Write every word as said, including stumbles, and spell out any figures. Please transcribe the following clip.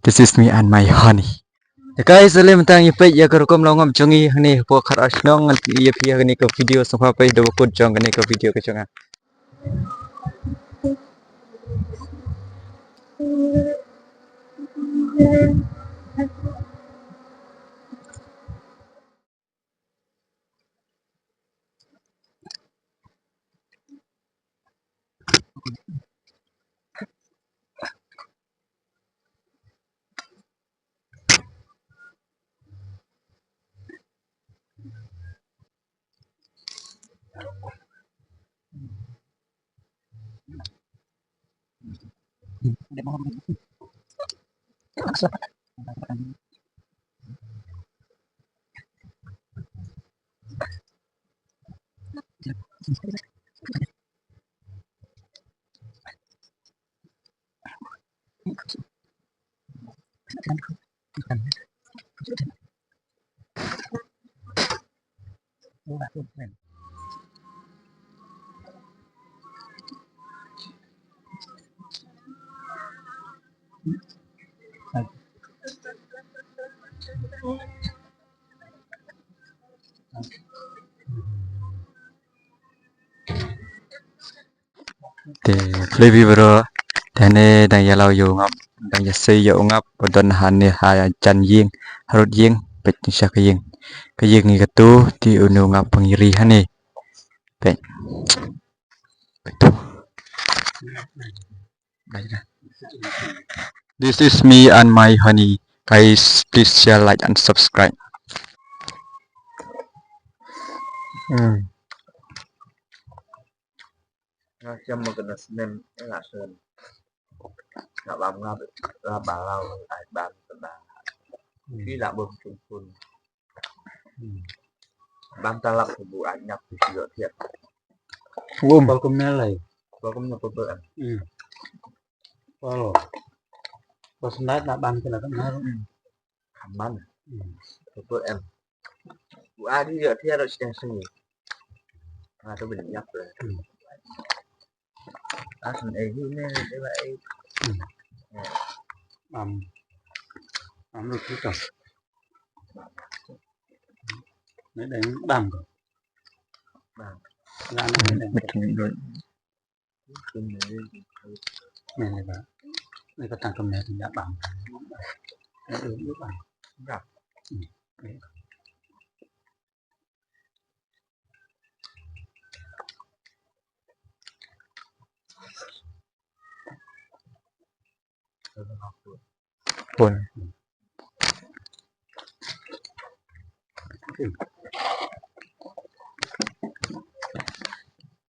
This is me and my honey. Guys, ale mynta ngi peit ïa ka rukom la u ngap jong ngi hangne hapoh Khatar shnong, ngan pyni ïa phi ha kane ka video, sngewbha peit haduh ba kut jong kane ka video ka jong nga. Te phi baroh, te hangne dang ïa la u ngap, dang ïa sei ïa u ngap, u don hangne ha jan ïing, harud ïing, peit sha ka ïing. Ka ïing ngi katu, te une u ngap ba ngi ri hangne. Peit. Katu. This is me and my honey. Guys, please share, like and subscribe. Hmm. Nga shem ma kane snem nga shem. Nga bam nga ba lao ai bam ta ba. Hmm. Phi lah bam chung pun. Hmm. Bam ta lap bu ai nyap phi shu thiat. Wum. Bal kumne lai. Bal kumne pul pul em. Hmm. Bal. Bal snai na bam kena kena. Hmm. Kaman. Hmm. Pul pul em. Bu adi ïa thiar ro siteng sini. Ah, tu bini yak le. Hmm. Ah, sun eh yu ne de ba eh. Hmm. Am. Am lu tu tu. Ne deng bam ko. Bam. Lan ne deng. Betul. Mene ba. Ni ka tang ka mene ïa bang. Ni ka bang. Pun.